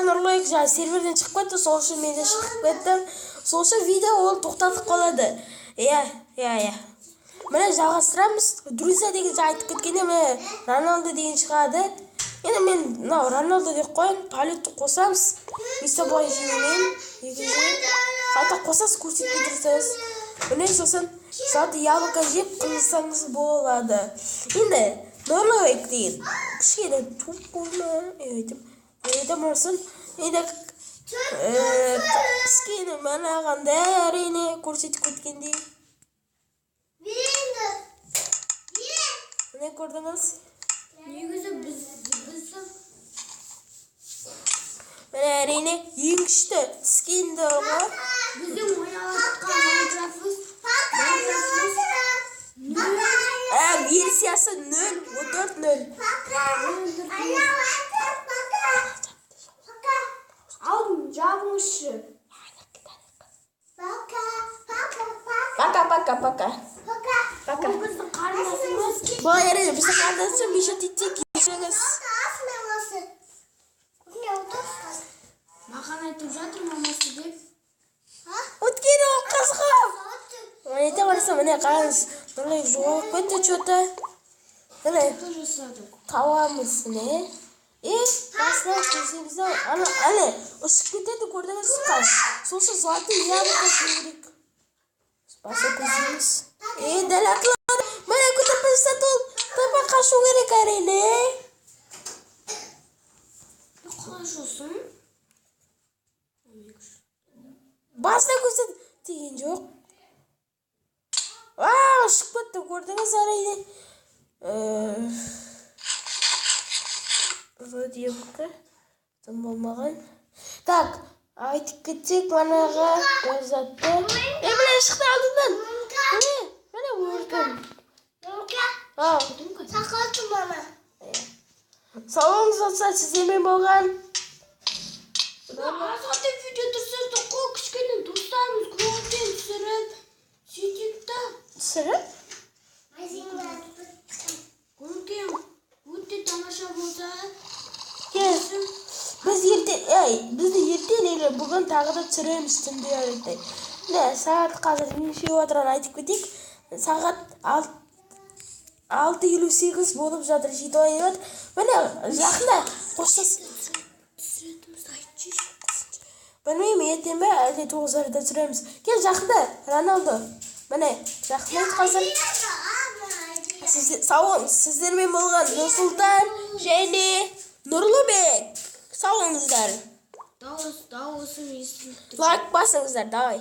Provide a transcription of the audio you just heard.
Нұрлыбек жаңа серверден шығып кетті, сол үшін мен де шығып кеттім. Сол үшін видео ол тоқтатып қалады. Иә, иә, иә. Міне, жалғастырамыз. Друзья деген жаңа айтып кеткенде, міне, Роналдо деген шығады. Енді мен мынау Роналдо деп қояйын, полетті қосамыз. Мистер Бой жеңімен, екінші қайта қосасыз, көрсетпей тұрсаңыз. Міне, сосын золотое яблоко жеп қылсаңыз болады. Енді Нұрлыбек деген кішкене тупой ма, өйтіп өйтіп болсын. Енді кішкене манағанда, әрине, көрсетіп кеткендей. Міне, көрдіңіз. Негізі біз біздің Міне, әрине, ең күшті скинді ғой. Біздің ойнап жатқан Майнкрафтымыз 0. Версиясы 0.14.0. Алдын жабыңызшы. Пока, пока, пока. Пока. Бұл біздің қарындасымыз. Бұл, әрине, біздің қарындасым. Мешать етсе, кешіріңіз. Маған айтып жатыр мамасы деп. Өйткені ол қызға. Ойнайта барса, міне, қараңыз. Нұрлыбек жоғалып кетті че-то. Міне, Фото жасадық. табамыз, міне. И басынан көрсеңіз, ана, әне, ұшып кетеді, көрдіңіз қазір. Сол үшін золотое яблоко жеу керек. Баса көзіміз. Е, дәл атылады. Міне, күтіп ол тапа қашу керек, әрине. Қалай сосын? Басына көрсет деген жоқ. А, ұшып кетті, көрдіңіз, әрине. Золотое яблоко. Тым болмаған. Так, айтып кетсек, манаға бір затты. Е, міне, шықты алдынан. Міне, міне, өлдім. Ау. Сау болыңыз, достар, сіздермен болған. Азғантай видео түсірдік қой, кішкене достарымыз көңілден түсіріп, сөйтейік та. Түсіріп? Көңіл өте тамаша болса. Кел. Біз ертең, ей, бізді ертең или бүгін тағы да түсіреміз түнде ертең. Міне, сағат қазір неше болып жатырғанын айтып кетейік. Сағат 6:58 болып жатыр, жетіп алайын деп жатыр. Міне, жақында қоштас. Түсіретінімізді айтшы. Білмеймін, ертең бе, әлде 9-дарда түсіреміз. Кел, жақында, Роналдо. Міне, жақындайды қазір. Сау болыңыз. Сіздермен болған Нұрсұлтан және Нұрлыбек. Сау болыңыздар. Дауыс, дауысым естіліп тұр. Лайк басыңыздар, давай.